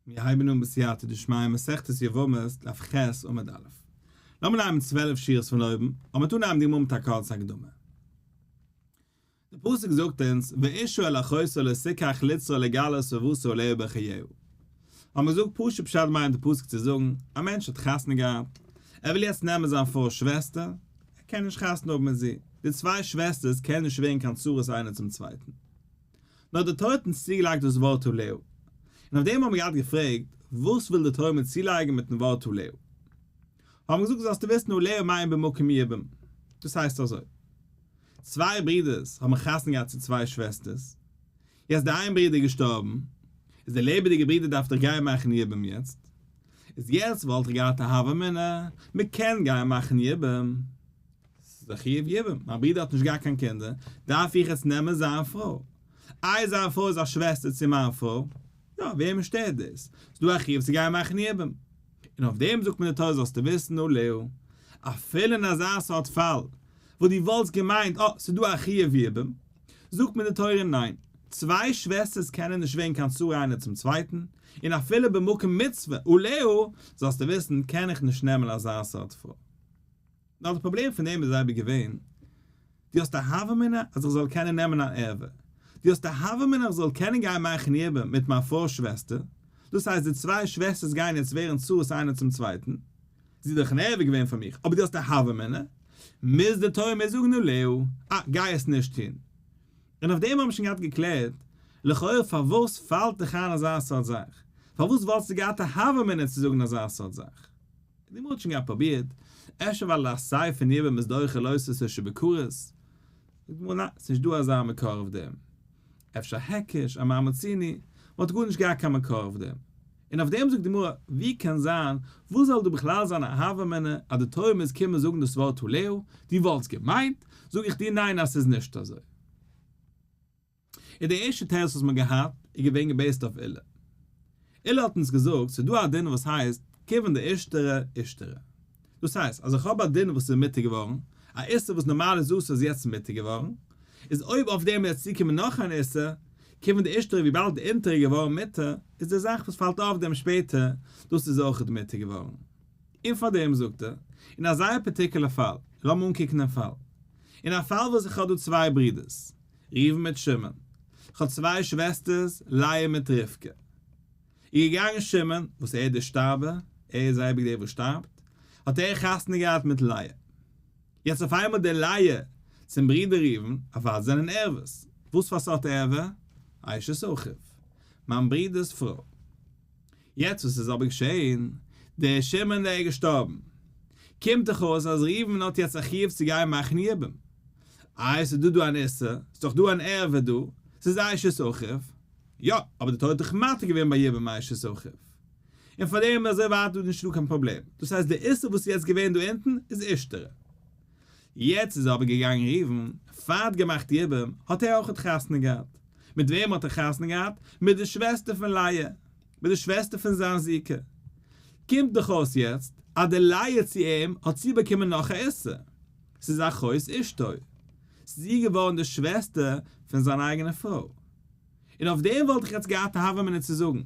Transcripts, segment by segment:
מיר הייבן אן בסייעתא דשמיא מסכת יבמות דף ח' עמוד א'. לאמיר נעמען 12 שורות פון אויבן, און מ'טאר נעמען די גמרא מיט א קורצע הקדמה. די פסוק זאגט אונז ואשה אל אחותה לא תקח לצרור לגלות ערותה עליה בחייה. האבן מיר געזאגט פשוט פשט מיינט די פסוק צו זאגן, א מענטש האט חתונה געהאט, ער וויל יעצט נעמען זיין פרוי'ס שוועסטער, ער קען נישט חתונה האבן מיט זי, די צוויי שוועסטערס קענען נישט ווערן קיין צרות איינער צום צווייטן. נאר די תורה האט אונז צוגעלייגט דאס ווארט עליה. און אויף דעם האבן מיר געהאט געפרעגט, וואס וויל די תורה מיר צולייגן מיטן ווארט עליה? האבן מיר געזאגט זאלסטו וויסן עליה מיינט במקום יבום. דאס הייסט אזוי, צוויי ברידערס האבן חתונה געהאט צו צוויי שוועסטערס, יעצט די איין ברודער איז געשטארבן, איז דער לעבעדיגער ברודער דארף דאך גיין מאכן יבום יעצט, איז יעצט וואלט איך געהאט א הוה אמינא, מען קען גיין מאכן יבום. ס'איז א חיוב יבום, מיין ברודער האט נישט געהאט קיין קינדער, דארף איך יעצט נעמען זיין פרוי? איי זיין פרוי איז א שוועסטער צו מיין פרוי? יא, וועמען שטערט דאס? ס'איז דא א חיוב צו גיין מאכן יבום. און אויף דעם זאגט מיר די תורה זאלסטו וויסן עליה, אפילו אין אזא סארט פאל וואס דו וואלטסט געמיינט אה, ס'איז דא א חיוב יבום, זאגט מיר די תורה ניין, צוויי שוועסטערס קענען נישט ווערן קיין צרה איינער צום צווייטן, און אפילו במקום מצוה עליה, זאלסטו וויסן, קען איך נישט נעמען אזא סארט פרוי. נאר די פראבלעם פון דעם איז אייביג געווען, דו האסט א הוה אמינא אז איך זאל קענען נעמען אן ערווה, דו האסט א הוה אמינא איך זאל קענען גיין מאכן יבום מיט מיין פרוי'ס שוועסטער, דאס הייסט די צוויי שוועסטערס גייען יעצט ווערן צרות איינער צום צווייטן, זי איז דאך אן ערווה געווען פאר מיך, אבער דו האסט א הוה אמינא, מוז די תורה מיר זאגן עליה, אה, גיי עס נישט טון. און אויף דעם האבן מיר שוין געהאט געקלערט, לכאורה פארוואס פאלט דיך איין אזא סארט זאך? פארוואס וואלטסטו געהאט א הוה אמינא צו זאגן אזא סארט זאך? די גמרא האט שוין געהאט פרובירט, אפשר ווייל די עשה פון יבום איז דוחה לא תעשה שבכרת, זאגט די גמרא ניין, ס'נישט דא אזא מקור אויף דעם, אפשר היקש, א מה מצינו, מ'האט גארנישט געהאט קיין מקור אויף דעם, און אויף דעם זאגט די גמרא, ווי קען זיין, וואס זאל דא בכלל זיין א הוה אמינא אז די תורה מוז קומען זאגן דאס ווארט עליה, דו וואלטסט געמיינט, זאג איך דיר ניין אז ס'איז נישט אזוי. און די ערשטע תירוץ וואס מ'האט געהאט איז געווען גע base ט אויף עולא. עולא האט אונז געזאגט ס'איז דא א דין וואס הייסט כיוון דאישתרי אישתרי. דאס הייסט אז איך האב א דין וואס איז מותר געווארן, א איסור וואס נארמאל איז אסור איז יעצט מותר געווארן, איז אויב אויף דעם וועט צוקומען נאך אן איסור, כיוון דאישתרי וויבאלד די אונטערע איז געווארן מותר, איז די זאך וואס פאלט אויף דעם שפעטער, דאס איז אויכעט מותר געווארן. און פאר דעם זאגט ער, אין א זייער particular פאל, לאמיר אנקוקן דעם פאל. אין א פאל וואס איך האב דא צוויי ברידערס, ראובן מיט שמעון. כ'האב צוויי שוועסטערס, לאה מיט רבקה. איז געגאנגען שמעון, וואס ער איז דער שטארבער, ער איז אייביג דער וואס שטארבט, האט ער חתונה געהאט מיט לאה. יעצט אויף איינמאל די לאה צום ברודער ראובן, אוודאי זענען ערוות. וואס פאר סארט ערווה? אשת אחיו. מיין ברודער'ס פרוי. יעצט וואס איז אבער געשען? דער שמעון דער איז געשטארבן. קומט דאך אויס אז ראובן האט יעצט א חיוב צו גיין מאכן יבום. איי ס'איז דא דא אן איסור, ס'איז דאך דא אן ערווה דא, ס'איז אשת אחיו. יא, אבער די תורה האט דאך מתיר געווען ביי יבום אשת אחיו. און פאר דעם אזוי ווייטער איז נישטא קיין פראבלעם. דאס הייסט די איסור וואס איז יעצט געווען דא אונטן איז אישתרי. יעצט איז אבער געגאנגען ראובן, פארט געמאכט יבום, האט ער אויכעט חתונה געהאט. מיט וועם האט ער חתונה געהאט? מיט די שוועסטער פון לאה, מיט די שוועסטער פון זיין זיקה. קומט דאך אויס יעצט אז די לאה צו אים האט צובאקומען נאך א איסור, ס'איז אחות אשתו, ס'איז איר געווארן די שוועסטער פון זיין אייגענע פרוי. און אויף דעם וואלט איך יעצט געהאט א הוה אמינא צו זאגן,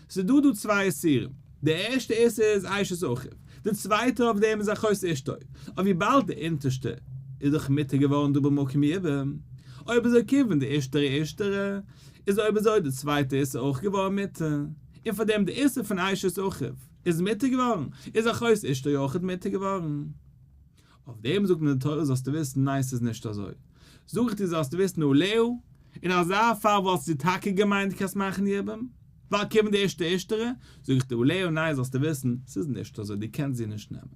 ס'איז דא דא צוויי איסורים, די ערשטע איסור איז אשת אחיו, די צווייטע אויף דעם איז אחות אשתו, אבער וויבאלד די אונטערשטע איז דאך מותר געווארן דא במקום יבום, אויב אזוי כיוון דאישתרי אישתרי, איז אויב אזוי די צווייטע איסור אויך געווארן מותר, און פאר דעם די איסור פון אשת אחיו איז מותר געווארן, איז אחות אשתו אויכעט מותר געווארן. אויף דעם זאגט מיר די תורה זאלסטו וויסן ניין ס'איז נישט אזוי, זאג איך דיר זאלסטו וויסן עליה, אין אזא פאל וואלסטו טאקע געמיינט דו קענסט מאכן יבום, ווייל כיוון דאישתרי אישתרי, זאג איך דיר עליה ניין זאלסטו וויסן ס'איז נישט אזוי דו קענסט זי נישט נעמען.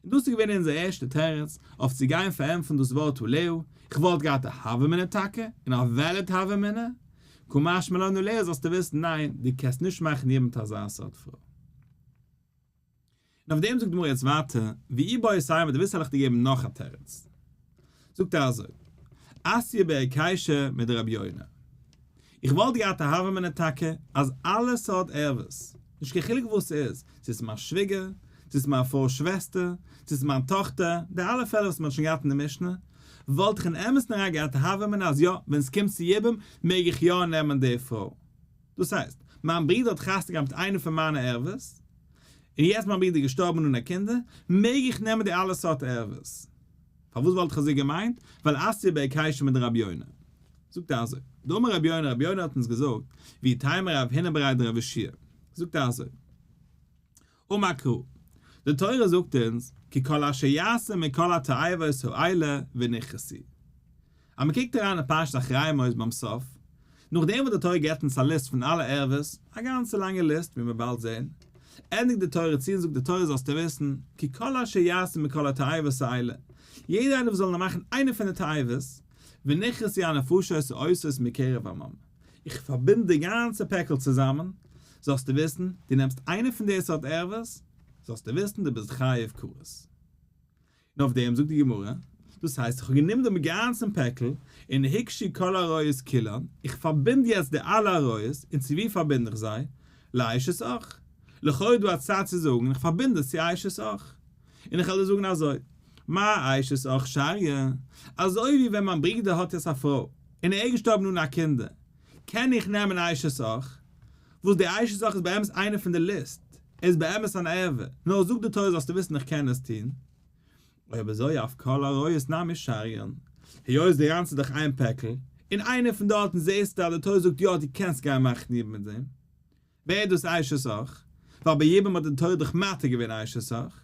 און דאס איז געווען אונזער ערשטע תירוץ אויף צו גיין פארענטפערן דאס ווארט עליה, איך וואלט געהאט א הוה אמינא טאקע, און א valid הוה אמינא, קא משמע לן עליה זאלסטו וויסן ניין דו קענסט נישט מאכן יבום מיט אזא סארט פרוי. און אויף דעם זאגט די גמרא יעצט ווייטער, ואיבעית אימא דו ווילסט וועל איך דיר געבן נאך א תירוץ. זאגט ער אזוי, אתיא בהיקשא מדרבי יונה. איך וואלט געהאט א הוה אמינא טאקע אז אלע סארט ערוות, נישט קיין חילוק וואס ס'איז, צו ס'איז מיין שוויגער, צו ס'איז מיין פרוי'ס שוועסטער, צו ס'איז מיין טאכטער, די אלע פעלער וואס מ'האט שוין געהאט אין די משנה, וואלט איך אין אמת'ן אריין געהאט א הוה אמינא אז יא, ווען ס'קומט צו יבום מעג איך יא נעמען די פרוי. דאס הייסט, מיין ברודער האט חתונה געהאט מיט איינע פון מיינע ערוות, און יעצט מיין ברודער איז געשטארבן אן א קינדער, מעג איך נעמען די אלע סארט ערוות? פארוואס וואלט איך אזוי געמיינט? ווייל אתיא בהיקשא מדרבי יונה. זאגט ער אזוי, דאמר רבי יונה, רבי יונה האט אונז געזאגט, ואיתימא רב הונא בריה דרב יהושע זאגט ער אזוי, אמר קרא, די תורה זאגט אונז, כי כל אשר יעשה מכל התועבות האלה ונכרתו. אז מען קוקט אריין אין פרשת אחרי מות ביים סוף, נאכדעם וואס די תורה געבט אונז א ליסט פון אלע ערוות, א גאנצע לאנגע ליסט ווי מיר באלד זעהן, ענדיגט די תורה צו און זאגט די תורה זאלסטו וויסן, כי כל אשר יעשה מכל התועבות האלה, יעדער איינער וואס זאל נאר מאכן איינע פון די תועבות, ונכרתו הנפשות העושות מקרב עמם, איך פארבינד די גאנצע פעקל צוזאמען, זאלסטו וויסן, דו נעמסט איינע פון די סארט ערוות, זאלסטו וויסן דו ביסט חייב כרת. און אויף דעם זאגט די גמרא, דאס הייסט איך האב גענומען דעם גאנצן פעקל, און הוקשו כל העריות כולן, איך פארבינד יעצט די אלע עריות, און צו ווי פארבינד איך זיי? לאשת אח. לכאו' איז דא א צד צו זאגן איך פארבינד עס צו אשת אח. און איך וועל דיר זאגן אזוי, מה אשת אח שריא, אזוי ווי ווען מיין ברודער האט יעצט א פרוי, און ער איז געשטארבן אן א קינדער, קען איך נעמען אשת אח, וואס די אשת אח איז באמת איינע פון די ליסט, איז באמת אן ערווה, נאר זאגט די תורה זאלסטו וויסן איך קען עס טון. אויב אזוי אף כל העריות נמי שריין, היות די גאנצע איז דאך איין פעקל, און איינער פון דארטן זעסטו אז די תורה זאגט יא דו קענסט גיין מאכן יבום מיט דעם, ווער איז דאס אשת אח? ווייל ביי יבום האט די תורה דאך מתיר געווען אשת אח.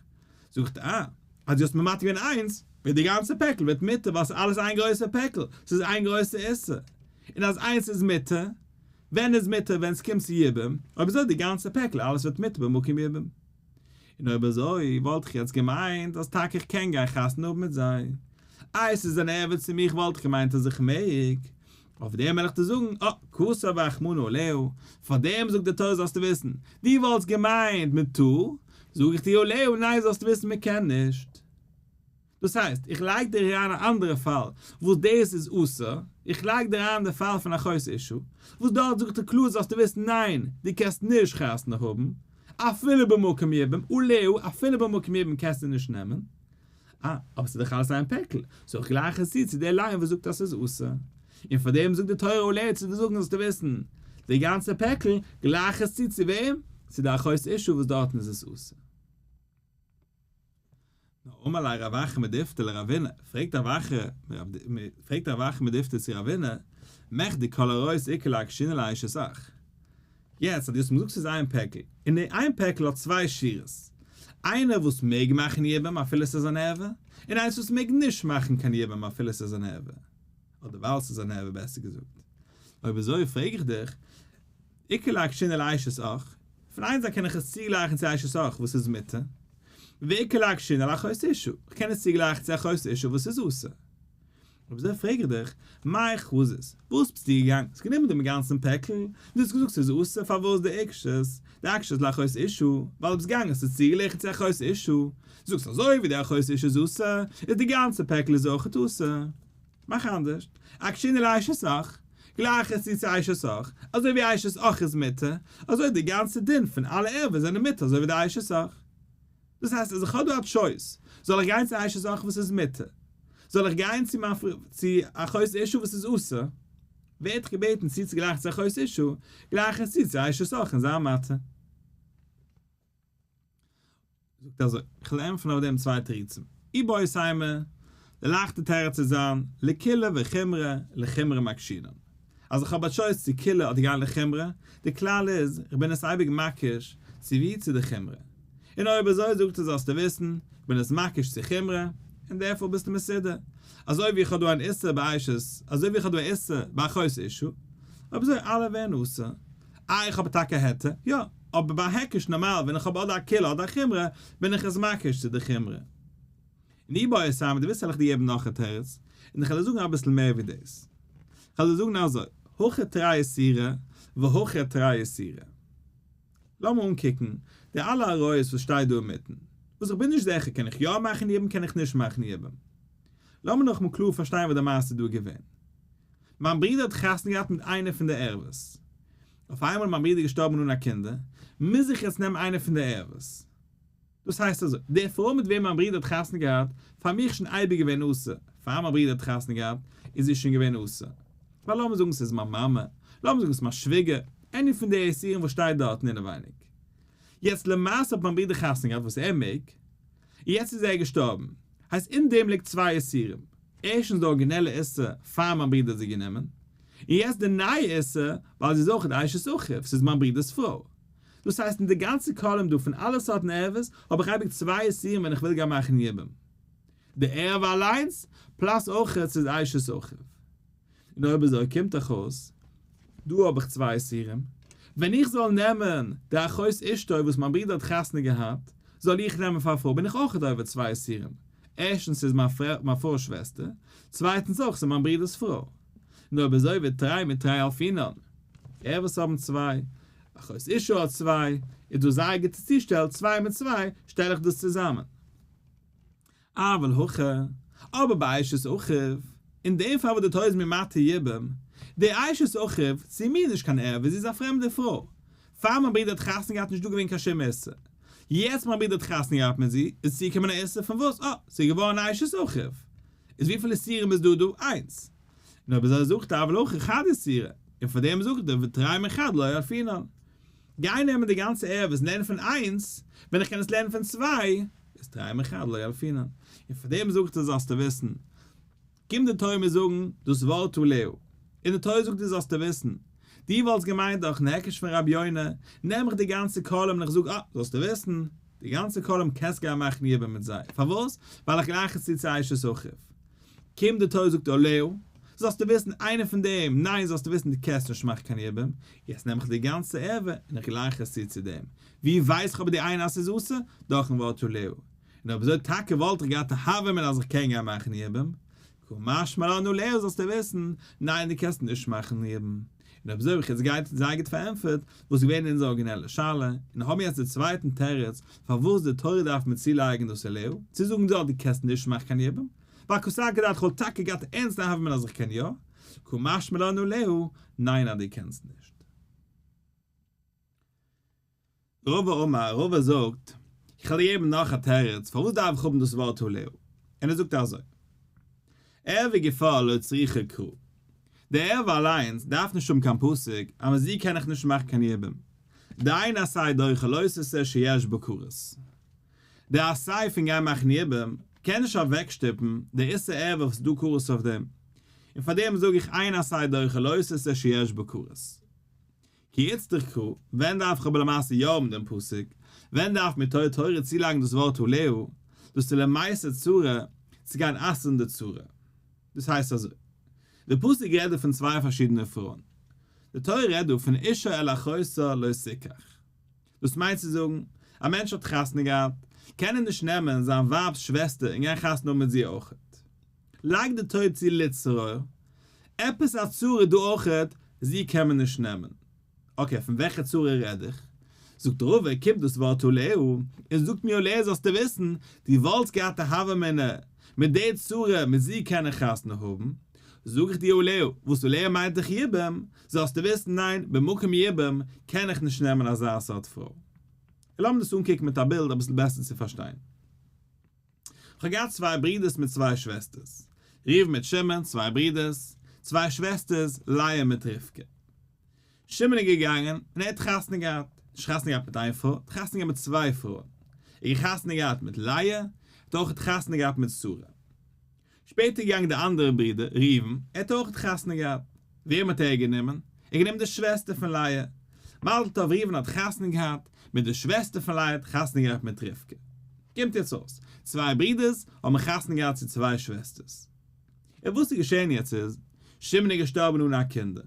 זאגט אה, אז דו האסט מיר מתיר געווען איינס, ווערט די גאנצע פעקל ווערט מותר ווייל ס'איז אלעס איין גרויסע פעקל, ס'איז איין גרויסע איסור. און אז איינס איז מותר, ווען איז מותר ווען ס'קומט צו יבום, אויב אזוי די גאנצע פעקל אלעס ווערט מותר במקום יבום. און אויב אזוי וואלט איך יעצט געמיינט אז טאקע איך קען גיין חתונה האבן מיט זיי. איי ס'איז אן ערווה צו מיך וואלט איך געמיינט אז איך מעג. אויף דעם וועל איך דיר זאגן, אה, כתב רחמנא עליה, פאר דעם זאגט די תורה זאלסטו וויסן, דו וואלסט געמיינט מען טאר, זאג איך דיר עליה, ניין זאלסטו וויסן מען קען נישט. דאס הייסט, איך לייג דיר אריין א אנדערע פאל וואס דאס איז אסור, איך לייג דיר אריין די פאל פון אחות אשה, וואס דארט זאגט ער קלאר זאלסטו וויסן ניין, דו קענסט נישט חתונה האבן, אפילו במקום יבום, עליה, אפילו במקום יבום קענסטו נישט נעמען. אה, אבער ס'איז דאך אלעס איין פעקל, סאו איך גלייך עס צו צו די line וואס זאגט אז ס'איז אסור. און פאר דעם זאגט די תורה עליה צו דיר זאגן זאלסטו וויסן, די גאנצע פעקל, גלייך עס צו צו וועם? צו די אחות אשה וואס דארטן איז עס אסור. נאר אמר ליה רב אחא מדיפתי לרבינא, פרעגט רב אחא, פרעגט רב אחא מדיפתי צו רבינא, מכדי כל עריות איכא לאקשינהו לאשת אח. יעצט אז דו האסט מיר געזאגט ס'איז איין פעקל, און די איין פעקל האט צוויי שורות, איינער וואס מעג מאכן יבום אפילו ס'איז אן ערווה, און איינס וואס מעג נישט מאכן קיין יבום אפילו ס'איז אן ערווה, אדער ווייל ס'איז אן ערווה בעסער געזאגט. אויב אזוי פרעג איך דיך, איכא לאקשינהו לאשת אח, פון איין זייט קען איך עס צוגלייכן צו אשת אח וואס איז מותר, ואיכא לאקשינהו לאחות אשה, איך קען עס צוגלייכן צו אחות אשה וואס איז אסור. אויב אזוי פרעג איך דיך, מאי חזית, וואס ביסטו געגאנגען, האסט גענומען דעם גאנצן פעקל, און דו האסט געזאגט ס'איז אסור, פארוואס דאיקשת, דאקשת לאחות אשה, ווייל דו ביסט געגאנגען האסט עס צוגעגליכן צו אחות אשה, זאגסט אזוי ווי די אחות אשה איז אסור, איז די גאנצע פעקל איז אויכעט אסור. מאך אנדערשט, אקשינהו לאשת אח, גלייך עס צו צו אשת אח, אזוי ווי אשת אח איז מותר, אזוי די גאנצע דין פון אלע ערוות זענען מותר אזוי ווי די אשת אח. דאס הייסט אז איך האב דא א choice, זאל איך גיין צו אשת אח וואס איז מותר? זאל איך גיין צו מיין צו אחות אשה וואס איז אסור? ווער האט דיך געבעטן צו צו גלייך צו אחות אשה, גלייך עס צו צו אשת אח און זיין מותר. זאגט אזוי, איך וועל ענטפערן אויף דעם צוויי תירוצים. איבעית אימא, די לייכטע תירוץ איז זיין, לקולא וחומרא, לחומרא מקשינן. אז איך האב א choice צו קולא אדער גיין לחומרא, די כלל איז, איך בין עס אייביג מקיש צו ווי צו די חומרא. און אויב אזוי זאגט ער זאלסטו וויסן, איך בין עס מקיש צו חומרא, און דערפאר ביסטו מסודר. אזוי ווי איך האב דא אן איסור ביי אשת, אזוי ווי איך האב דא א איסור ביי אחות אשה, אויב אזוי אלע ווערן אסור. איי איך האב טאקע א היתר? יא, אבער ביי היקש נארמאל ווען איך האב אדער א קולא אדער א חומרא, בין איך עס מקיש צו די חומרא. און איבעית אימא, דו ווילסט וועל איך דיר געבן נאך א תירוץ, און איך וועל דיר זאגן אביסל מער ווי דאס. איך וועל דיר זאגן אזוי, הכא תרי איסורי והכא תרי איסורי. לאמיר אנקוקן די אלע עריות וואס שטייט דא אינמיטן, וואס איך בין נישט זעכער קען איך יא מאכן יבום קען איך נישט מאכן יבום. לאמיר נאכאמאל קלאר פארשטיין וואס די מעשה איז דא געווען. מיין ברודער האט חתונה געהאט מיט איינע פון די ערוות. אויף איינמאל איז מיין ברודער געשטארבן אן א קינדער, מוז איך יעצט נעמען איינע פון די ערוות. דאס הייסט אזוי, די פרוי מיט וועם מיין ברודער האט חתונה געהאט, פאר מיך שוין אייביג געווען אסור, פאר מיין ברודער האט חתונה געהאט, איז זי שוין געווען אסור. ווייל לאמיר זאגן ס'איז מיין מאמע, לאמיר זאגן ס'איז מיין שוויגער, עני פון די איסורים וואס שטייט דארטן אינעווייניג. יעצט למעשה האט מיין ברודער חתונה געהאט וואס ער מעג, און יעצט איז ער געשטארבן, הייסט אין דעם ליגט צוויי איסורים, ערשטנס די ארגינעלע איסור פאר מיין ברודער האט זי גענומען, און יעצט די נייע איסור ווייל זי איז אויך אשת אחיו, ס'איז מיין ברודער'ס פרוי. דאס הייסט אין די גאנצע column דא פון אלע סארטן ערוות האב איך אייביג צוויי איסורים ווען איך וויל גיין מאכן יבום. די ערווה אליינס, plus אויך ס'איז אשת אחיו. און אויב אזוי קומט דאך אויס, דא האב איך צוויי איסורים, ווען איך זאל נעמען די אחות אשתו וואס מיין ברודער האט חתונה געהאט, זאל איך נעמען פאר א פרוי, בין איך אויך עובר צוויי איסורים, ערשטנס ס'איז מיין פרוי'ס שוועסטער, צווייטנס אויך ס'איז מיין ברודער'ס פרוי. און אויב אזוי ותרי מתרי ילפינן. ערוות האבן צוויי, אחות אשה האט צוויי, איז דא זייער גוטע צושטעל, צוויי מיט צוויי, שטעל איך דאס צוזאמען. אבל הכא, אבער ביי אשת אחיו, אין דעם פאל וואס די תורה איז מיר מתיר יבום, די אשת אחיו, צו מיר איז נישט קיין ערווה, זי איז א פרעמדע פרוי. פאר מיין ברודער האט חתונה געהאט נישט דא געווען קיין שום איסור. יעצט מיין ברודער האט חתונה געהאט מיט זי, איז צוגעקומען א איסור פון וואס? אה, ס'איז געווארן א אשת אחיו. איז וויפיל איסורים איז דא דא? איינס. און אויב אזוי זאגט אבל הכא חד איסורא, און פאר דעם זאגט ער ותרי מחד לא ילפינן. גיי נעמען די גאנצע ערוות און לערנען פון איינס, ווען איך קען עס לערנען פון צוויי, איז תרי מחד לא ילפינן. און פאר דעם זאגט ער זאלסטו וויסן, קומט די תורה מיר זאגן דאס ווארט עליה, און די תורה זאגט דיר זאלסטו וויסן, דו וואלסט געמיינט דורכן היקש פון רבי יונה, נעם איך די גאנצע column און איך זאג אה, זאלסטו וויסן, די גאנצע column קענסט גיין מאכן יבום מיט זיי, פארוואס? ווייל איך גלייך עס צו צו אשת אחיו. קומט די תורה זאגט עליה, זאלסטו וויסן איינער פון דעם, ניין זאלסטו וויסן דו קענסט נישט מאכן קיין יבום, יעצט נעם איך די גאנצע ערווה און איך גלייך עס צו צו דעם, ווי ווייס איך אבער די איינע אז ס'איז אסור? דורכן ווארט עליה. און אויב אזוי טאקע וואלט איך געהאט א הוה אמינא אז איך קען גיין מאכן יבום, קא משמע לן עליה זאלסטו וויסן, ניין דו קענסט נישט מאכן יבום. און אויב אזוי האב איך יעצט גייט זייער גוט פארענטפערט וואס איז געווען אונזער ארגינעלע שאלה, און האבן יעצט די צווייטן תירוץ פארוואס די תורה דארף מיר צולייגן דאס עליה, צו זאגן דארט דו קענסט נישט מאכן קיין יבום, ווייל קא סלקא דעתך וואלט טאקע געהאט ערנסטע הוה אמינא אז איך קען יא, קא משמע לן עליה, ניין אז דו קענסט נישט. רבא אמר, רבא זאגט, איך וועל געבן נאך א תירוץ פארוואס דארף איך האבן דאס ווארט עליה, און ער זאגט אזוי, ערווה גופא לא צריכה קרא, די ערווה אליינס דארף נישט האבן קיין פסוק, אז מיט זי קען איך נישט מאכן קיין יבום, דאין עשה דוחה לא תעשה שיש בה כרת. די עשה פון גיין מאכן יבום קען נישט אוועקשטופן די איסור ערווה וואס איז דא כרת אויף דעם, און פאר דעם זאג איך אין עשה דוחה לא תעשה שיש בה כרת. כי איצטריך קרא, ווען דארף איך אבער למעשה יא האבן דעם פסוק? ווען דארף מיר תורה תורה צולייגן דאס ווארט עליה, דאס איז למעשה צרה, צו גיין אסר'ן די צרה? דאס הייסט אזוי, די פסוק רעדט דא פון צוויי פארשידענע פרויען, די תורה רעדט דא פון אישה אל אחותה לא תקח, דאס מיינט צו זאגן, א מענטש האט חתונה געהאט, קען ער נישט נעמען זיין ווייב'ס שוועסטער און גיין חתונה האבן מיט זי אויכעט. לייגט די תורה צו לצרור, עפעס א צרה איז דא אויכעט, זי קען מען נישט נעמען. okay, פון וועלכע צרה רעד איך? זאגט רבא, קומט דאס ווארט עליה, און זאגט מיר עליה זאלסטו וויסן, דו וואלטסט געהאט א הוה אמינא מיט די צרה, מיט זי קען איך חתונה האבן, זאג איך דיר עליה, וואס עליה מיינט דאך יבום, זאלסטו וויסן ניין, במקום יבום קען איך נישט נעמען אזא סארט פרוי. לאמיר דאס אנקוקן מיט א בילד אביסל בעסער צו פארשטיין. כ'האב געהאט צוויי ברידערס מיט צוויי שוועסטערס, ראובן מיט שמעון, צוויי ברידערס, צוויי שוועסטערס, לאה מיט רבקה. שמעון איז געגאנגען און ער האט חתונה געהאט, נישט חתונה געהאט מיט איין פרוי, האט חתונה געהאט מיט צוויי פרויען. ער האט חתונה געהאט מיט לאה, האט אויך חתונה געהאט מיט שרה. שפעטער איז געגאנגען די אנדערע ברודער, ראובן, ער האט אויך חתונה געהאט. וועם האט ער גענומען? ער האט גענומען די שוועסטער פון לאה. מזל טוב ראובן האט חתונה געהאט מיט די שוועסטער פון לאה, האט חתונה געהאט מיט רבקה. קומט יעצט אויס, צוויי ברודערס האבן חתונה געהאט צו צוויי שוועסטערס. און וואס איז געשען יעצט איז, שמעון איז געשטארבן אן א קינדער.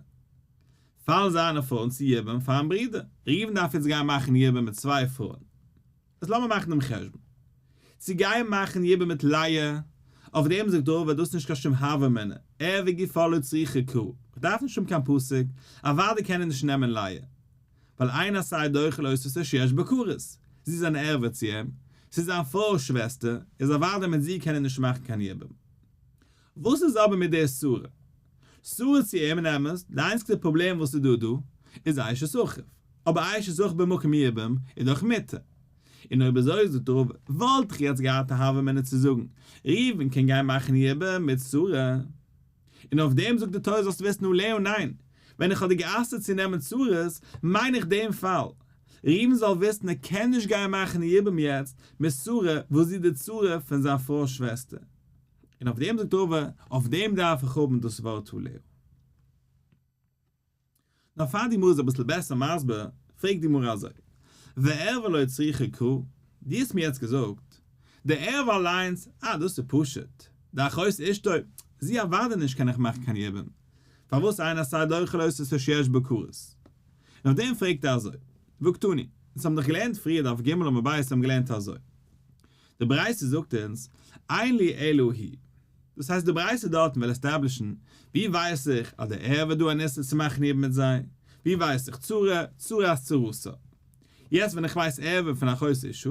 פאלן זיינע פרויען צו יבום פארן ברודער. ראובן דארף יעצט גיין מאכן יבום מיט צוויי פרויען. איז לאמיר מאכן דעם חשבון. צו גיין מאכן יבום מיט לאה, אויף דעם זאגט רבא דאס איז נישט קיין שום הוה אמינא, ערווה גופא לא צריכה קרא, איך דארף נישט האבן קיין פסוק, אוודאי קען ער נישט נעמען לאה, ווייל אין עשה דוחה לא תעשה שיש בה כרת, זי איז אן ערווה צו אים, ס'איז זיין פרוי'ס שוועסטער, איז אוודאי מיט זי קען ער נישט מאכן קיין יבום. וואס איז אבער מיט דער שרה? שרה צו אים אין אמת, די איינציגסטע פראבלעם וואס איז דא דא, איז אשת אחיו. אבער אשת אחיו במקום יבום איז דאך מותר. און אויב אזוי זאגט רבא, וואלט איך יעצט געהאט א הוה אמינא צו זאגן, ראובן קען גיין מאכן יבום מיט שרה. און אויף דעם זאגט די תורה זאלסט וויסן עליה ניין. ווען איך האב דיר גע'אסר'ט צו נעמען צרות, מיין איך דעם פאל. ראובן זאל וויסן ער קען נישט גיין מאכן יבום יעצט מיט שרה וואס זי איז די צרה פון זיין פרוי'ס שוועסטער. און אויף דעם זאגט רבא, אויף דעם דארף איך האבן דאס ווארט עליה. נאר פאר די גמרא איז אביסל בעסער מסביר, פרעגט די גמרא אזוי, וערווה לא צריכא קרא, דו האסט מיר יעצט געזאגט, די ערווה אליינס, אה דאס איז פשוט, די אחות אשתו, זי אוודאי נישט קען איך מאכן קיין יבום, פארוואס אין עשה דוחה לא תעשה שיש בה כרת? און אויף דעם פרעגט ער אזוי, והקתני, אונז האבן דאך געלערנט פריער דף ג' עמוד ב' האבן געלערנט אזוי, די ברייתא זאגט אונז, אין לי אלא היא. דאס הייסט די ברייתא דארטן וויל establish ן, ווי ווייס איך אז די ערווה דא אן איסור צו מאכן יבום מיט זיי? ווי ווייס איך צרה, צרת צרתה? יעצט ווען איך ווייס ערווה פון אחות אשה,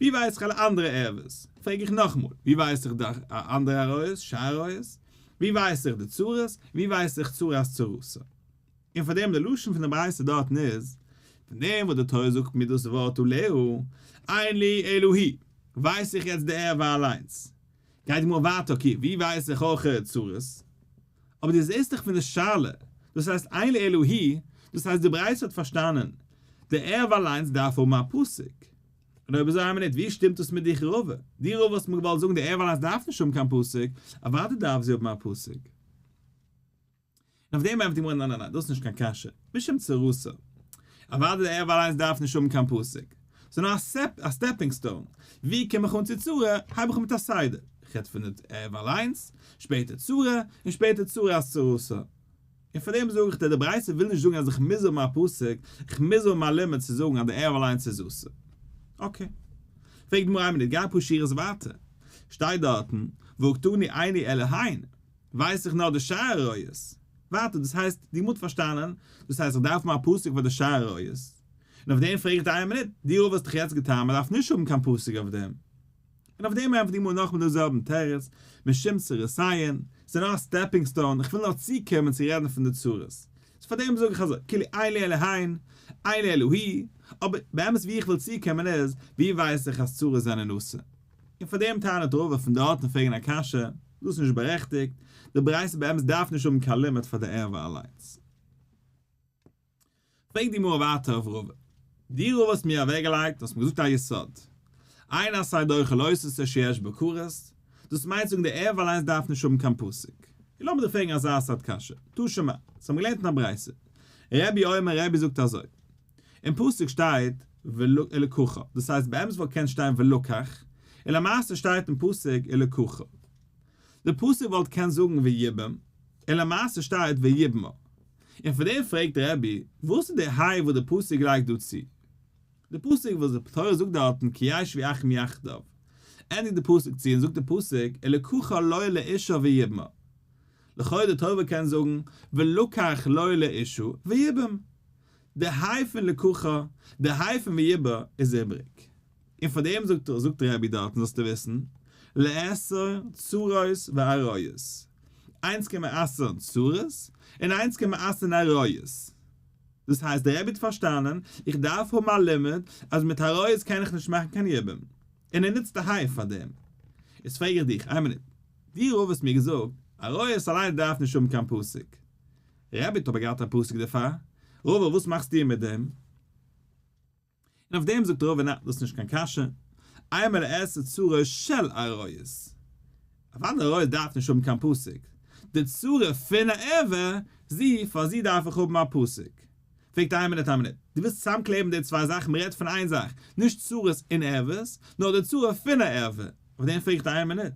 ווי ווייס איך אלע אנדערע ערוות? פרעג איך נאכאמאל, ווי ווייס איך די אנדערע עריות, שאר עריות? ווי ווייס איך די צרות? ווי ווייס איך צרת צרתה? און פאר דעם די לשון פון די ברייתא דארטן איז, פון דעם וואס די תורה זאגט מיר דאס ווארט עליה, אין לי אלא היא, ווייס איך יעצט די ערווה אליינס. גייט די גמרא ווייטער okay, ווי ווייס איך אויך צרות? אבער דו זעסט דאך פון די שאלה, דאס הייסט אין לי אלא היא, דאס הייסט די ברייתא האט פארשטאנען, די ערווה אליינס דארף האבן א פסוק. און אויב אזוי איין מינוט, ווי שטימט דאס מיט דיך רבא? די רבא האסט מיר געוואלט זאגן די ערווה אליינס דארף נישט האבן קיין פסוק, אוודאי דארף זי האבן א פסוק. און אויף דעם ענטפערט די גמרא ניין ניין ניין דאס איז נישט קיין קשיא, משום צרתה. אוודאי די ערווה אליינס דארף נישט האבן קיין פסוק, ס'איז נאר א stepping stone, ווי קום איך אן צו צרה, הייב איך אן מיט א סדר, איך רעד פון די ערווה אליינס, שפעטער צרה, און שפעטער צרת צרתה. און פאר דעם זאג איך דיר, די ברייתא וויל נישט זאגן אז איך מוז האבן א פסוק, איך מוז האבן א לימוד צו זאגן אז די ערווה אליינס איז אסור. okay. פרעגט די גמרא איין מינוט, גיי אפאר שורות ווייטער, שטייט דארטן, והקתני אין לי אלא הן. ווייס איך נאר די שאר עריות. ווייטער, דאס הייסט, די גמרא האט פארשטאנען, דאס הייסט איך דארף האבן א פסוק פאר די שאר עריות. און אויף דעם פרעג איך דיר איין מינוט, דו רבא האסט דאך יעצט געטענה'ט מען דארף נישט האבן קיין פסוק אויף דעם. און אויף דעם ענטפערט די גמרא נאכאמאל דעם זעלבן תירוץ, משום צרותיהן, ס'איז נאר א stepping stone, איך וויל נאר צוקומען צו רעדן פון די צרות. so פאר דעם זאג איך אזוי, כאילו אין לי אלא הן, אין לי אלא היא, אבער באמת ווי איך וויל צוקומען איז, ווי ווייס איך אז צרות זענען אסור? און פאר דעם טענה'ט רבא פון דארטן פרעגן א קשיא, דאס איז נישט בארעכטיגט, די ברייתא באמת דארף נישט האבן קיין לימוד פאר די ערווה אליינס. פרעגט די גמרא ווייטער אויף רבא, דו רבא האסט מיר אוועקגעלייגט, האסט מיר געזאגט א יסוד, אין עשה דוחה לא תעשה שיש בה כרת, דאס מיינט זאגן די ערווה אליינס דארף נישט האבן קיין פסוק. און לאמיר דיר פרעגן אזא סארט קשיא, תא שמע, אונז האבן געלערנט אין א ברייתא, רבי אומר רבי זאגט אזוי, אין פסוק שטייט ולקחה, דאס הייסט באמת וואלט געקענט שטיין ולקח, און למעשה שטייט אין פסוק ולקחה. די פסוק וואלט געקענט זאגן ויבם, און למעשה שטייט ויבמה. און פאר דעם פרעגט רבי, וואס איז די היי וואס די פסוק לייגט דא צו? די פסוק וואס די תורה זאגט דארטן כי ישבו אחים יחדיו, ענדיגט די פסוק צו און זאגט די פסוק ולקחה לו לאשה ויבמה. לכאו' די תורה קען זאגן ולקח לו לאשה ויבם. די היי פון לקחה, די היי פון ויבמה איז איבריג. און פאר דעם זאגט זאגט רבי דארטן זאלסטו וויסן, לאסור צרות ועריות. איינס קען מען אסר'ן צרות, און איינס קען מען אסר'ן עריות. דאס הייסט דער רבי האט פארשטאנען, איך דארף האבן א לימוד אז מיט עריות קען איך נישט מאכן קיין יבום. און ער נוצט די היי פאר דעם. איז פרעג איך דיך, איין מינוט, דו רב האסט מיר געזאגט, עריות אליין דארף נישט האבן קיין פסוק. רבי האט אבער געהאט א פסוק דערפאר, רבא וואס מאכסטו מיט דעם? און אויף דעם זאגט רבא ניין דאס איז נישט קיין קשיא, אימא לאסור צרה של עריות, אוודאי עריות דארף נישט האבן קיין פסוק, די צרה פון א ערווה, זי, פאר זי דארף איך האבן א פסוק. פרעגט איין מינוט איין מינוט, דו ווילסט צוזאמקלעבן די צוויי זאכן, מען רעדט פון איין זאך, נישט צרות און ערוות, נאר די צרה פון א ערווה, אויף דעם פרעגט איין מינוט,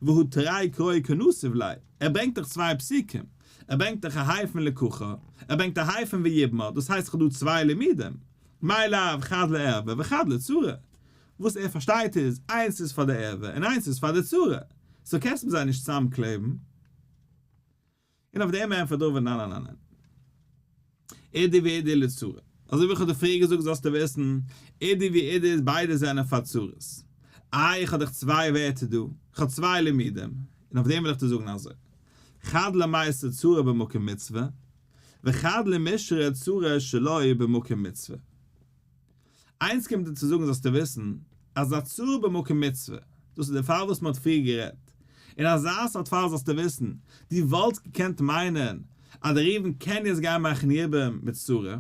והא תרי קראי קא נסיב ליה, ער ברענגט דאך צוויי פסוקים, ער ברענגט דאך א היי פון לקחה, ער ברענגט א היי פון ויבמה, דאס הייסט איך האב דא צוויי לימודים, מאי לאו חד לערווה וחד לצרה, וואס ער פארשטייט איז, איינס איז פאר די ערווה און איינס איז פאר די צרה, so קענסט מיר זיי נישט צוזאמקלעבן. און אויף דעם ענטפערט רבא ניין ניין ניין ניין. אידי ואידי לצרה. אזוי ווי איך האב דיר פריער געזאגט זאלסטו וויסן, אידי ואידי איז ביידע זענען פאר צרות. איי איך האב דאך צוויי ווערטער דא, איך האב צוויי לימודים, און אויף דעם וויל איך דיר זאגן אזוי. חד למיסר צרה במקום מצוה, וחד למישרי צרה שלא במקום מצוה. איינס קומט דיר צו זאגן זאלסטו וויסן אז א צרה במקום מצוה, דאס איז דער פאל וואס מען האט פריער גערעדט, אין אזא סארט פאל זאלסטו וויסן, דו וואלטסט געקענט מיינען. אז דער ראובן קען יעצט גיין מאכן יבום מיט שרה,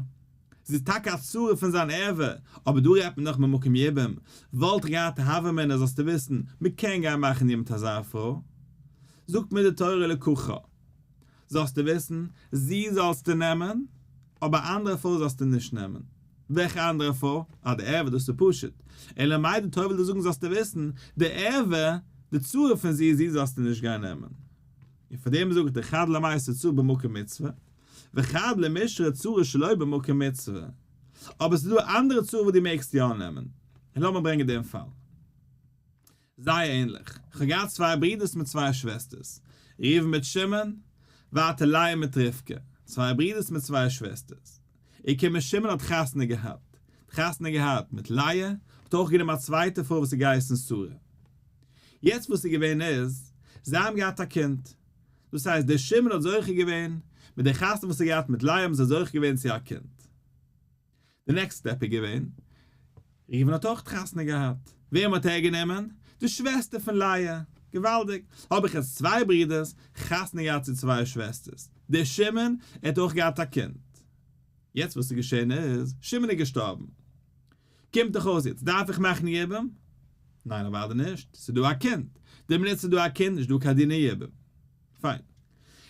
זי איז טאקע א צרה פון זיין ערווה, אבער דא רעדט מען נאך ממקום יבום, וואלט איך געהאט א הוה אמינא זאלסטו וויסן, מען קען גיין מאכן יבום מיט אזא פרוי. זאגט מיר די תורה ולקחה, זאלסטו וויסן, זי זאלסטו נעמען, אבער א אנדערע פרוי זאלסטו נישט נעמען. וועלכע אנדערע פרוי? אה די ערווה, דאס איז פשוט. אלא מאי די תורה וויל דיר זאגן זאלסטו וויסן, די ערווה, די צרה פון זי, זי זאלסטו נישט גיין נעמען. און פאר דעם זאג איך דיר חד למיסר צרה במקום מצוה, וחד למישרי צרה שלא במקום מצוה. אבער ס'איז דא א אנדערע צרה וואס דו מעגסט יא נעמען. און לאמיר ברענגען דעם פאל. זייער ענליך. כ'האב געהאט צוויי ברידערס מיט צוויי שוועסטערס. ראובן מיט שמעון, ווייטער לאה מיט רבקה. צוויי ברידערס מיט צוויי שוועסטערס. איר קומען שמעון האט חתונה געהאט. האט חתונה געהאט מיט לאה, האט אויך גענומען א צווייטע פרוי וואס האט געהייסן שרה. יעצט וואס איז געווען איז, זיי האבן געהאט א קינד. דאס הייסט דער שמעון האט זוכה געווען, מיט די חתונה וואס ער האט געהאט מיט לאה האבן זיי זוכה געווען צו א קינד. די next step איז געווען, ראובן האט אויך חתונה געהאט. וועם האט ער גענומען? די שוועסטער פון לאה. געוואלדיג! האב איך יעצט צוויי ברידערס, חתונה געהאט צו צוויי שוועסטערס. דער שמעון, ער האט אויך געהאט א קינד. יעצט וואס איז געשען איז, שמעון איז געשטארבן. קומט דאך אויס יעצט דארף איך מאכן יבום? ניין אוודאי נישט, ס'איז דא א קינד. די מינוט ס'איז דא א קינד נישט דא קיין דיני יבום. פיין.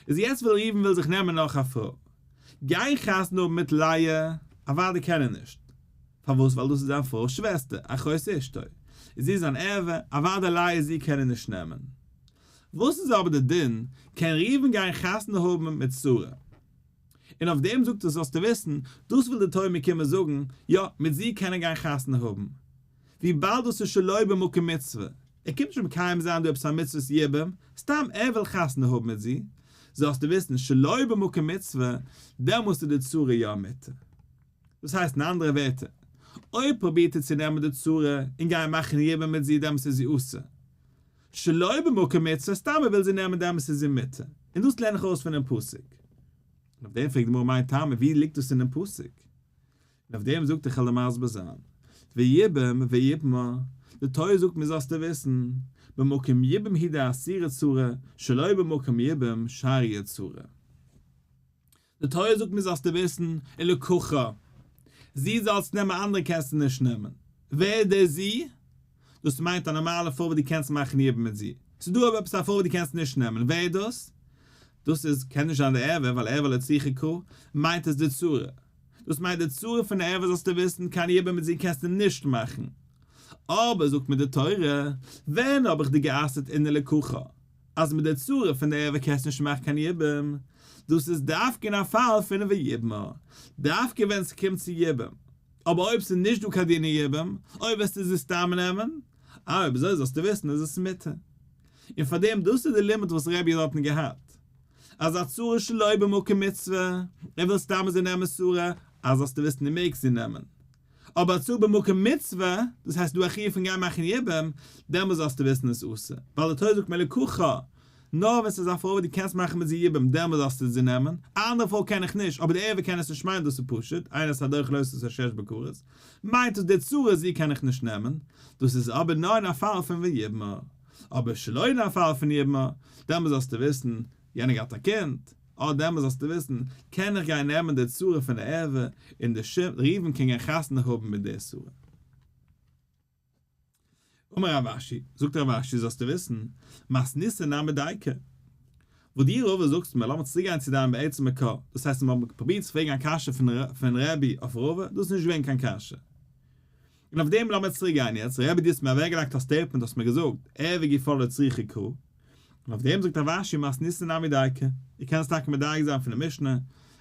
איז יעצט וויל ראובן וויל זיך נעמען נאך א פרוי. גיין חתונה האבן מיט לאה? אוודאי קען ער נישט. פארוואס? ווייל דאס איז זיין פרוי'ס שוועסטער, אחות אשתו. איז זי זיין ערווה, אוודאי לאה זי קען ער נישט נעמען. וואס איז אבער די דין, קען ראובן גיין חתונה האבן מיט שרה? און אויף דעם זאגט ער זאלסטו וויסן, דאס וויל די תורה מיר קומען זאגן, יא, מיט זי קען ער גיין חתונה האבן, וויבאלד דאס איז שלא במקום מצוה, ער קומט נישט מקיים זיין דא עפעס א מצוות יבום, סתם ער וויל חתונה האבן מיט זי, זאלסטו וויסן, שלא במקום מצוה, דעמאלסט איז די צרה יא מותר. דאס הייסט אין אנדערע ווערטער, אויב פרובירט ער צו נעמען די צרה און גיין מאכן יבום מיט זי דעמאלסט איז זי אסור. שלא במקום מצוה, סתם ער וויל זי נעמען דעמאלסט איז זי מותר. און דאס לערן איך אויס פונעם פסוק. און אויף דעם פרעגט די גמרא מאי טעמא ווי ליגט דאס אינעם פסוק? און אויף דעם זאגט ער כ'על דיר מסביר זיין, ויבם ויבמה, די תורה זאגט מיר זאלסטו וויסן, במקום יבום הוא דאסירא צרה, שלא במקום יבום שריא צרה. די תורה זאגט מיר זאלסטו וויסן, ולקחה, זי זאלסט נעמען אנדערע קענסטו נישט נעמען. ווער איז דער זי? דאס מיינט א נארמאלע פרוי וואס דו קענסט מאכן יבום מיט זי. ס'איז דא אבער עפעס א פרוי וואס דו קענסט נישט נעמען, ווער איז דאס? דאס איז, קען נישט זיין די ערווה, ווייל ערווה לא צריכה קרא, מיינט עס די צרה. דאס מיינט די צרה פון די ערווה זאלסטו וויסן, קיין יבום מיט זי קענסטו נישט מאכן. אבער זאגט מיר די תורה, ווען האב איך דיר גע'אסר'ט אין ולקחה? אז מיט די צרה פון די ערווה קענסטו נישט מאכן קיין יבום, דאס איז דווקא אין א פאל פון ויבמה, דווקא ווען ס'קומט צו יבום, אבער אויב ס'איז נישט דא קיין דיני יבום, אויב וועסטו זי סתם נעמען, אה אויב אזוי זאלסטו וויסן איז עס מותר. און פארדעם דאס איז די לימוד וואס רבי האט דארטן געהאט, אז א צרה שלא במקום מצוה, ער וויל סתם אזוי נעמען שרה, אז זאלסטו וויסן דו מעגסט זי נעמען, אבער א צרה במקום מצוה, דאס הייסט דא א חיוב פון גיין מאכן יבום, דעמאלס זאלסטו וויסן איז אסור, ווייל די תורה זאגט ולקחה, נאר ווען ס'איז א פרוי וואס דו קענסט מאכן מיט זי יבום דעמאלס זאלסטו זי נעמען, א אנדערע פרוי קען איך נישט, אבער די ערווה קען עס נישט מיינען דאס איז פשוט, אין את הדוחה לא את אשר יש בכרת, מיינט עס די צרה זי קען איך נישט נעמען, דאס איז אבער נאר אין א פאל פון ויבמה, אבער שלא אין א פאל פון יבמה, דעמאלס זאלסטו וויסן, יענער געהאט א קינד, אה דעמאלס זאלסטו וויסן, קען איך גיין נעמען די צרה פון די ערווה, און די ראובן קען גיין חתונה האבן מיט די שרה. אמר רב אשי, זאגט רב אשי זאלסטו וויסן, מתניתין נמי דייקא. וואס דו רבא זאגסט מיר, לאמיר צוריק גיין צו דיין בעצם מקור, דאס הייסט מיר האבן פרובירט צו פרעגן א קשיא פון רבי אויף רבא, דאס איז נישט געווען קיין קשיא. און אויף דעם לאמיר צוריק גיין יעצט, רבי דו האסט מיר אוועקגעלייגט א statement האסט מיר געזאגט, ערווה גופא לא צריכא קרא, און אויף דעם זאגט רב אשי מתניתין נמי דייקא, איר קענט עס טאקע מדייק זיין פון די משנה,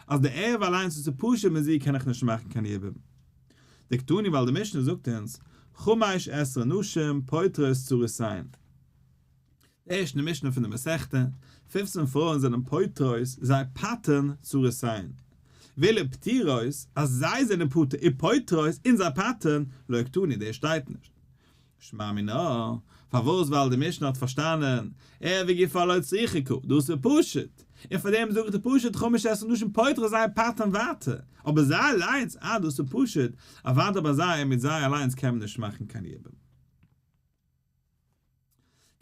אז די ערווה אליינס וואס איז פשוט מיט זי קען איך נישט מאכן קיין יבום. דקתני ווייל די משנה זאגט אונז, חמש עשרה נשים פוטרות צרותיהן. די ערשטע משנה פון די מסכתא, פופצן פרויען זענען פוטרות, זיי פטר'ן צרותיהן. ואילו פטורות, אז זיי זענען פטור ופוטרות און זיי פטר'ן, לא קתני, דאס שטייט נישט. שמע מינה, פארוואס ווייל די משנה האט פארשטאנען, ערווה גופא לא צריכא קרא, דאס איז פשוט, און פאר דעם זאגט די פשוט חמש עשרה נשים פוטרות זיי פטר'ן ווייטער, אבער זיי אליינס, אה דאס איז פשוט, אוודאי ביי זיי און מיט זיי אליינס קען מען נישט מאכן קיין יבום.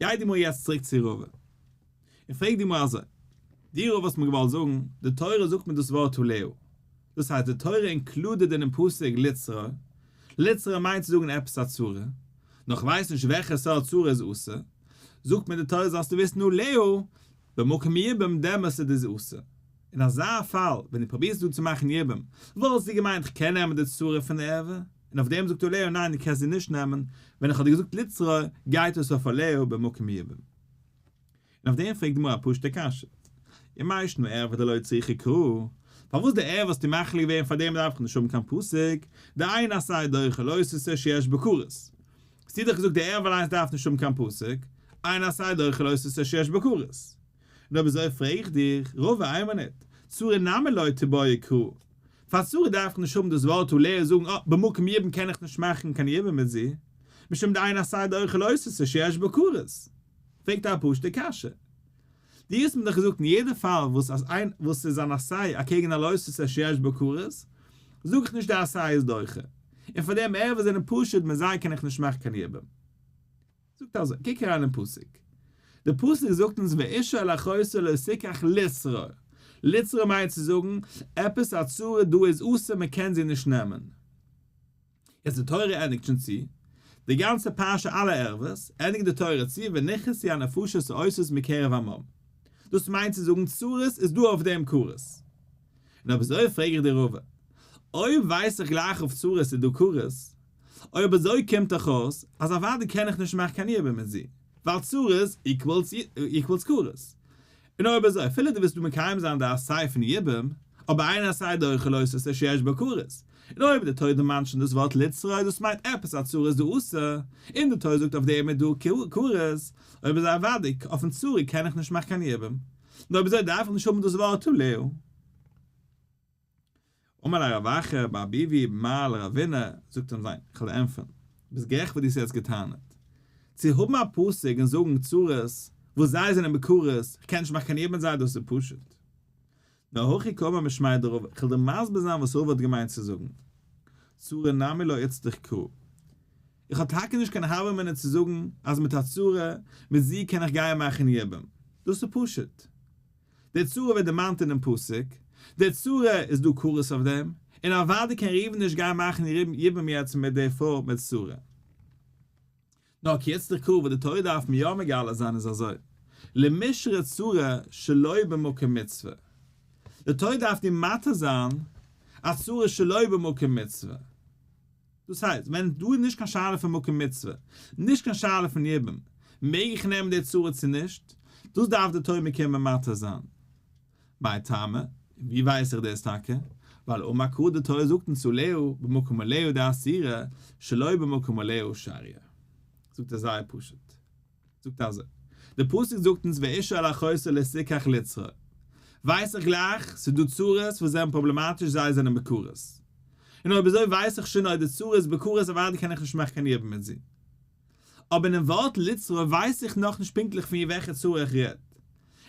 גייט די גמרא יעצט צוריק צו רבא און פרעגט די גמרא אזוי. דו רבא האסט מיר געוואלט זאגן, די תורה זאגט מיר דאס ווארט עליה. דאס הייסט די תורה included אינעם פסוק לצרור. לצרור מיינט צו זאגן עפעס א צרה. נאר כ'ווייס נישט וועלכע סארט צרה איז אסור. זאגט מיר די תורה זאלסטו וויסן עליה, במקום יבום דעמאלס איז דאס אסור. אין אזא פאל ווען דו פרובירסט דא צו מאכן יבום, וואלסטו געמיינט כ'קען נעמען די צרה פון די ערווה? און אויף דעם זאגט עליה ניין דו קענסט זי נישט נעמען, ווען איך האב דיר געזאגט לצרור גייט עס אויף עליה במקום יבום. און אויף דעם פרעגט די גמרא א פשוט'ע קשיא, ומאי שנא ערווה דלא צריכא קרא, פארוואס די ערווה האסטו מחליט געווען פאר דעם דארף איך נישט האבן קיין פסוק, דאין עשה דוחה לא תעשה שיש בה כרת. האסטו דאך געזאגט די ערווה אליינס דארף נישט האבן קיין פסוק, אין עשה דוחה לא תעשה שיש בה כרת. און אויב אזוי פרעג איך דיך, רבא איין מינוט, צרה נמי לא תיבעי קרא, פאר צרה דארף איך נישט האבן דאס ווארט עליה זאגן אה, במקום יבום קען איך נישט מאכן קיין יבום מיט זי, משום דאין עשה דוחה לא תעשה שיש בה כרת. פרעגט ער א פשוט'ע קשיא. דו האסט מיר דאך געזאגט אין יעדע פאל וואס אז איין וואס איז אן עשה אקעגן א לא תעשה שיש בה כרת, זאג איך נישט די עשה איז דוחה, און פאר דעם ערווה זענען פשוט מיט זיי קען איך נישט מאכן קיין יבום. זאגט אזוי, קוק אריין אין פסוק. די פסוק זאגט אונז ואשה אל אחותה לא תקח לצרור. לצרור מיינט צו זאגן, עפעס א צרה דא איז אסור מען קען זי נישט נעמען. יעצט די תורה ענדיגט שוין צו די גאנצע פרשה אלע ערוות, ענדיגט די תורה צו ונכרתו הנפשות העושות מקרב עמם. דאס מיינט צו זאגן צרות איז דא אויף דעם כרת. און אויב אזוי פרעג איך דיר רבא, אויב ווייס איך גלייך אויף צרות איז דא כרת, אויב אזוי קומט דאך אויס אז אוודאי קען איך נישט מאכן קיין יבום מיט זי, ווייל צרות equals כרת. און אויב אזוי אפילו דו ווילסט דא מקיים זיין די עשה פון יבום, אבער אין עשה דוחה לא תעשה שיש בה כרת. און אויב די תורה דערמאנט שוין דאס ווארט לצרור דאס מיינט עפעס א צרה איז דא אסור, און די תורה זאגט אויף דעם איז דא כרת, אויב אזוי אוודאי אויפן צרה קען איך נישט מאכן קיין יבום. און אויב אזוי דארף איך נישט האבן דאס ווארט עליה. אמר ליה רב אחא בר ביבי מר לרבינא, זאגט אים זיין, איך וועל ענטפערן, ביסט גערעכט וואס דו האסט יעצט גע'טענה'ט. צו האבן א פסוק און זאגן צרות וואס זיי זענען בכרת, איך קען נישט מאכן קיין יבום מיט זיי, דאס איז פשוט. נאר הכי קאמר משמיה דרבא, איך וועל דיר מסביר זיין וואס רבא האט געמיינט צו זאגן. צרה נמי לא איצטריך קרא. איך האב טאקע נישט קיין הוה אמינא צו זאגן אז מיט א צרה, מיט זי קען איך גיין מאכן יבום. דאס איז פשוט. די צרה ווערט דערמאנט אינעם פסוק, די צרה איז דא כרת אויף דעם, און אוודאי קען ראובן נישט גיין מאכן יבום יעצט מיט די פרוי מיט צרה. נאר כי איצטריך קרא וואס די תורה דארף מיר יא מגלה זיין איז אזוי, למישרי צרה שלא במקום מצוה, די תורה דארף דיר מתיר זיין א צרה שלא במקום מצוה, דאס הייסט, ווען דא איז נישט קיין שאלה פון מקום מצוה, נישט קיין שאלה פון יבום, מעג איך נעמען די צרה צו נישט, דאס דארף די תורה מיר קומען מתיר זיין. מאי טעמא, און ווי ווייס איך דאס טאקע? ווייל אמר קרא די תורה זאגט אונז עליה במקום עליה דאסירא, שלא במקום עליה שריא. זאגט ער זייער פשוט. זאגט אזוי, די פסוק זאגט אונז ואשה אל אחותה לא תקח לצרור, ווייס איך גלייך ס'איז דא צרות וואס זענען פראבלעמאטיש זיי זענען בכרת, און אויב אזוי ווייס איך שוין אויב די צרה איז בכרת אוודאי קען איך נישט מאכן קיין יבום מיט זי. אבער אינעם ווארט לצרור ווייס איך נאכנישט פונקטליך פון וועלכע צרה איך רעד.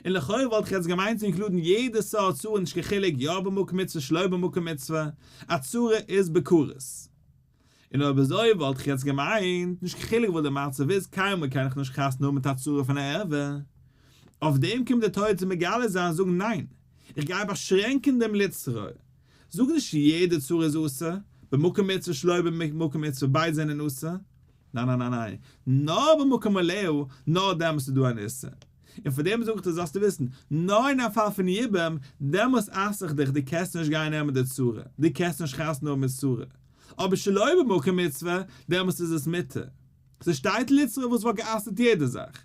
און לכאורה וואלט איך יעצט געמיינט צו include ן יעדע סארט צרה נישט קיין חילוק יא במקום מצוה שלא במקום מצוה, א צרה איז בכרת. און אויב אזוי וואלט איך יעצט געמיינט, נישט קיין חילוק וואס די מצב איז, קיינמאל קען איך נישט חתונה האבן מיט א צרה פון א ערווה. אויף דעם קומט די תורה צו מגלה זיין און זאגן ניין, איך גיי באשרענקען דעם לצרור. זאג נישט יעדע צרה איז אסור, במקום מצוה שלא במקום מצוה ביידע זענען אסור. ניין ניין ניין ניין, נאר במקום עליה, נאר דעמאלס איז דא אן איסור. און פאר דעם זאג איך דיר זאלסטו וויסן, נאר אין א פאל פון יבום, דעמאלס אסר איך דיך, דו קענסט נישט גיין נעמען די צרה, דו קענסט נישט חתונה האבן מיט צרה. אבער שלא במקום מצוה, דעמאלס איז עס מותר. ס'שטייט לצרור וואס וואלט גע'אסר'ט יעדע זאך.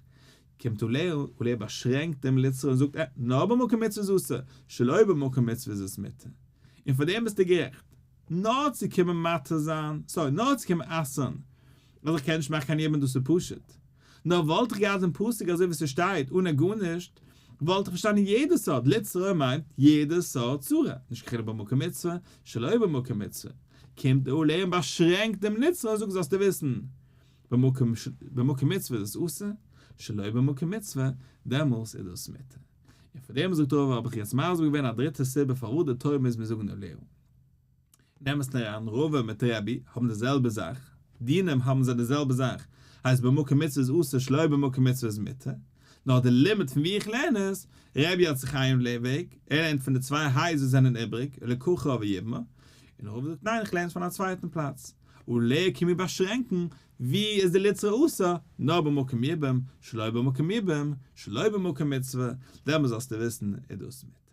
קומט עליה, עליה באשרענקט דעם לצרור און זאגט עה, נאר במקום מצוה איז אסור, שלא במקום מצוה איז עס מותר. און פאר דעם ביסטו גערעכט. נאר צו קומען מתיר זיין, sorry, נאר צו קומען אסר'ן, אז איך קען נישט מאכן קיין יבום דאס איז פשוט. נאר וואלט איך געהאט דעם פסוק אזוי ווי ס'שטייט אנע גארנישט, וואלט איך פארשטאנען יעדע סארט, לצרור מיינט יעדע סארט צרה, נישט קיין חילוק במקום מצוה, שלא במקום מצוה. קומט די עליה און באשרענקט דעם לצרור און זאגט זאלסטו וויסן, במקום במקום מצוה איז עס אסור, שלא במקום מצוה, דעמאלס איז דאס מותר. און פאר דעם זאגט רבא האב איך יעצט מסביר געווען א דריטע סיבה פארוואס די תורה מוז מיר זאגן עליה. נעם עס נאר אן, רבא מיט רבי האבן די זעלבע זאך, דינים האבן זיי די זעלבע זאך, הייסט במקום מצוה איז אסור שלא במקום מצוה איז מותר. נאר די לימוד פון ווי איך לערן עס, רבי האט זיך איין וועג, ער לערנט פון די צוויי הייז וואס זענען איבריג, ולקחה ויבמה, און רבא זאגט ניין איך לערן עס פון א צווייטן פלאץ. עליה קען מיר באשרענקן ווי איז די ליצרא אסור, נאר במקום יבום, שלא במקום יבום, שלא במקום מצוה, דעמאלס זאלסטו וויסן איז דאס מותר.